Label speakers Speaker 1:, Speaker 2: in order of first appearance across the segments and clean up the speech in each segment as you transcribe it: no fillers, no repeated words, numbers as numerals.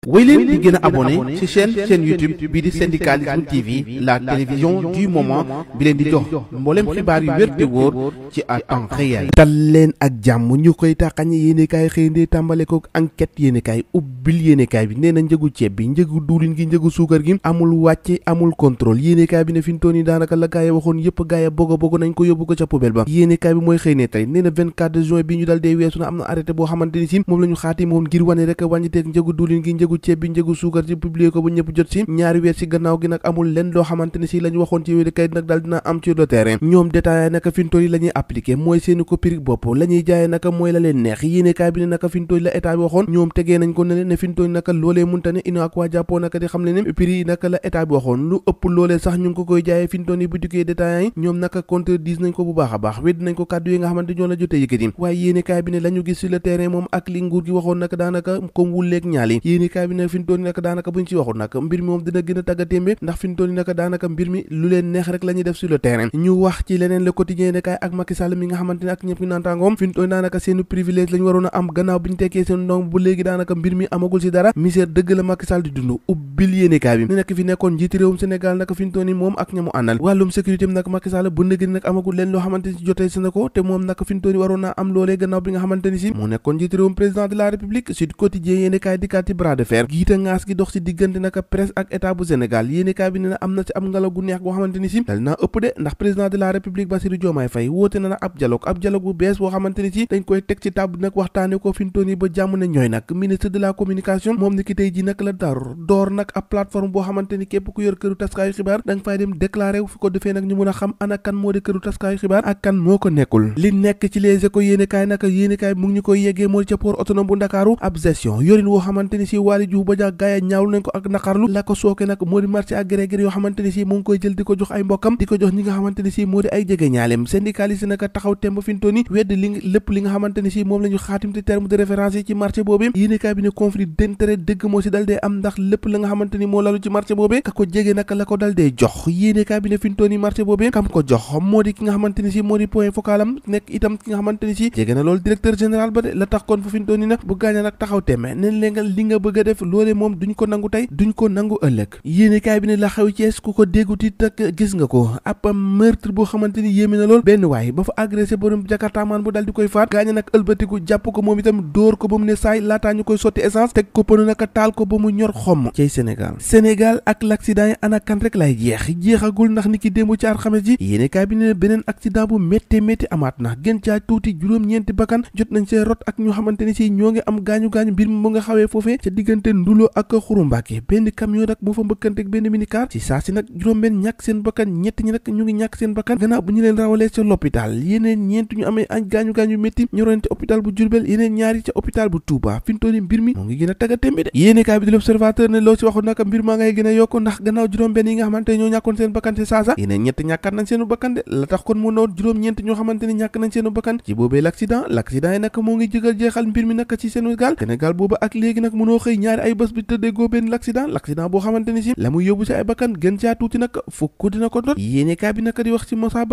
Speaker 1: wéy leen di gën a abonné ci chaîne YouTube bii di Syndicalisme TV, la télévision du moment bi leen di jox mboolem xibaar yu wér te wóor ci à temps réel. dal leen ak jàmm ñu koy taxañ yéenekaay xëy ndee tàmbale ko enquête yéenekaay ubbil yéenekaay bi nee na njëgu ceeb bi njëgu duulin gi njëgu suukar gi amul wàcce amul contrôle yéenekaay bi ne fi mu toll nii daanaka la gaay waxoon yëpp gaay bogo nañ ko yóbbu ko ca poubelle ba. yéenekaay bi mooy xëy ne tey nee na 24 juin bi ñu dal dee weesu na am na arrêté boo xamante ni si moom la ñu xaatime woon ngir wane rek wàññiteeg njëgu duulin gi njëgu ceeb bi njëgu suukar ci publier ko ba ñëpp jot si ñaari weer si gannaaw gi nag amul lenn loo xamante ni si la ñu waxoon ci yéenekaay nag daal dina am sur le terrain ñoom détaillé naka fi mu toll nii la ñuy appliqué mooy seeni ko prix bopp la ñuy jaayee naka mooy la leen neex yéenekaay bi ne naka fi mu toll la état bi waxoon ñoom tegee nañ ko ne leen ne fi mu toll naka loolee munta ne ino ak waa jàppoo naka di xam le ne prix yi naka la état bi waxoon lu ëpp loolee sax ñu ngi ko koy jaayee fi mu toll nii bu dikkee détaillé yi ñoom naka contredisent nañ ko bu baax a baax wedd nañ ko kàddu yi nga xamante ñoo la jotee yëkkati waaye yéenekaay bi ne la ñu gis sur le terrain moom ak li nguur gi waxoon naka daanaka comme wulleeg ñaali yéenekaay bi ne fi mu toll nii naka daanaka buñ ci waxul naka mbir mi moom dina gën a tàggatémbe ndax fi mu toll nii naka daanaka mbir mi lu leen neex rek la ñuy def sur le terrain ñu wax ci leneen le quotidien ne kaay ak Macky Sall mi nga xamante ne ak ñëpp ñu naantaangoom fi mu toll nii daanaka seenu privilège lañ waroon a am gannaaw bi ñu tekkee seen ndong bu léegi daanaka mbir mi amagul si dara misère dëgg la Macky Sall di dund ubbil yéenekaay bi ne nekk fi nekkoon njiiti réewum Sénégal naka fi mu toll nii moom ak ñamu àndal wàllum sécurité bi nag Macky Sall bu ndëgg nag amagul leen loo xamante ni si jotee si na ko te moom naka fi mu toll nii waroon naa am loolee gannaaw bi nga xamante ni si moo nekkoon njiiti réewum président de la République Sud Quotidien yéenekaay dikkaat ci bras de fer giita ngaas gi dox si diggante naka presse ak état bu Sénégal yéenekaay bi ne na am na ci am ngelaw gu neex goo xamante ni si dal naa ëpp de ndax président de la République Bassirou Diomaye Faye woote na nag ab dialogue bu bees boo xamante ni si dañ koy teg ci table nag waxtaane ko fi mu toll nii ba jàmm ne ñooy nag ministre de la communication moom ni ki tey ji nag la door nag ab plateforme boo xamante ni képp ku yor këru taskaayu xibaar da nga fay dem déclaré wu fi ko defee nag ñu mën a xam ana kan moo di këru taskaayu xibaar ak kan moo ko nekkul li nekk ci Les Échos yéenekaay nag yéenekaay mu ngi ñu koy yeggee moo di ca port autonome bu Ndakaaru ab gestion yorin woo xamante ni si Waly Diouf Bodiang gaaya ñaawlu nañ ko ak naqarlu la ko sooke nag moo di marché agrégé yoo xamante ni si mu ngi koy jël di ko jox ay mbokkam di ko jox ñi nga xamante ni si moo di ay jege ñaaleem syndicaliste nag taxaw temb fi mu toll nii wedd lépp li nga xamante ni si moom la ñu xaatim ci terme de référence yi ci marché boobee yéenekaay bi ne conflit d'intérêt dëgg moo si dal dee am ndax lépp la nga xamante ni moo lalu ci marché boobee ka ko jege nag la ko dal dee jox yéenekaay bi ne fi mu toll nii marché boobee kam ko jox moo di ki nga xamante ni si moo di point focal am nekk itam ki nga xamante ni si jege na loolu directeur général ba de la tax kon fu fi mu toll nii nag bu gaaña nag taxaw temme nen leen nga li nga bëgg a def loolee moom duñ ko nangu tey duñ ko nangu ëllëg yéenekaay bi ne la xew Cees ku ko dégguti tak gis nga ko ab meurtre boo xamante ni yéeme na lool benn waay ba fa agressé borom jakartaamaan bu dal di koy faat gaaña nag ëlbatiku jàpp ko moom itam dóor ko ba mu ne saay laataa ñu koy sotti essence teg ko pënu naka taal ko ba mu ñor xomm cay Sénégal ak l'accident yi ana kan rek lay jeexagul ndax ni ki démb ci alxames ji yéenekaay bi ne beneen accident bu métti amaat na gën caa tuuti juróom-ñeenti bakkan jot nañ see rot ak ñoo xamante ni si ñoo ngi am gaañu-gaañu mbir mi mu nga xawee foofee ca diggante Ndulo ak Xuru Mbàkke benn camion nag moo fa mbëkkante ak benn minicar ci saa si nag juróom-benn ñàkk seen bakkan ñett ñi nag ñu ngi ñàkk seen bakkan gannaaw bu ñu leen rawalee ca l'hôpital yeneen ñeent ñu amee añ gaañu-gaañu métti ñu roon ca hôpital bu Diourbel yeneen ñaari ca hôpital bu Touba fi mu toll nii mbir mi moo ngi gën a taggatémbe de yéenekaay bi di l'Observateur ne loo ci waxu nag mbir maa ngay gën a yokk ndax gannaaw juróom-benn yi nga xamante ñoo ñàkkoon seen bakkan ci saasa yeneen ñett ñàkkaat nañ seenu bakkan de la tax kon mu noot juróom-ñeent ñoo xamante ni ñàkk nañ seenu bakkan ci boobee l'accident yi nag moo ngi jëgal jeexal mbir mi nag ci Sénégal booba ak léegi nag mënoo xëy ñaari ay bés bi tëddee goo benn l'accident boo xamante ni si la muy yóbbu si ay bakkan gën caa tuuti nag fukk dina ko dot yéenekaay bi nag di wax ci Moussa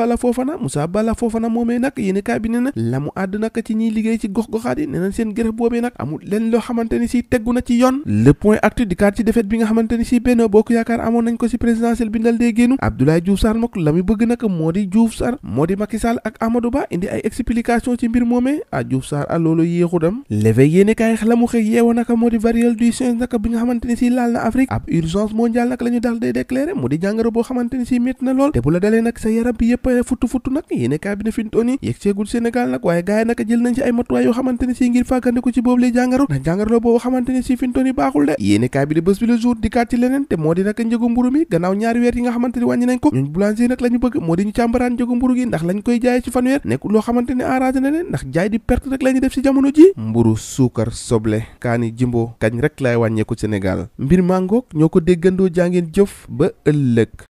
Speaker 1: Balla Fofana moomee nag yéenekaay bi ne na la mu àdd nag ci ñiy liggéey ci gox-goxaat yi nee nañ seen grève boobee nag amul leen loo xamante ni si teggu na ci yoon le point actu di kaat ci défaite bi nga xamante ni si Benno Bokk Yaakaar amoon nañ ko si présidentielle bi ndal dee génnu Abdoulaye Diouf Sarr mook la muy bëgg nag moo di Diouf Sarr moo di Macky Sall ak Amadou Ba indi ay explication ci mbir moomee a Diouf Sarr a loolu yéexu dem l'éveil yéenekaay la mu xëy yeewo naka moo di variole du singe naka bi nga xamante ni si laal na Afrique ab urgence mondiale nag la ñu dal dee déclaré mu di jàngoro boo xamante ni si métti na lool te bu la dalee nag sa yaram bi yëpp futu nag yéenekaay bi ne fi mu toll nii yegg seegul Sénégal nag waaye gars yi nag jël nañ ci ay matuwaay yoo xamante ni si ngir fàggandiku ci boobu lay jàngoro ndax jàngoro la boobu xamante ni si fi mu toll nii baaxul de yéenekaay bi de bés bi le jour di kaat ci leneen te moo di nag njëgu mburu mi gannaaw ñaari weer yi nga xamante ni wàññi nañ ko ñun boulanger nag la ñu bëgg moo di ñu càmbaraan njëgu mburu gi ndax lañ koy jaay ci fanweer nekkul loo xamante ni arrangé na leen ndax jaay di perte rek la ñu def ci jamono ji mburu suukar soble kaani jimbo kañ rek lay wàññeeku Sénégal mbir mangook ñoo ko déggandoo jàngeen jëf ba ëllëg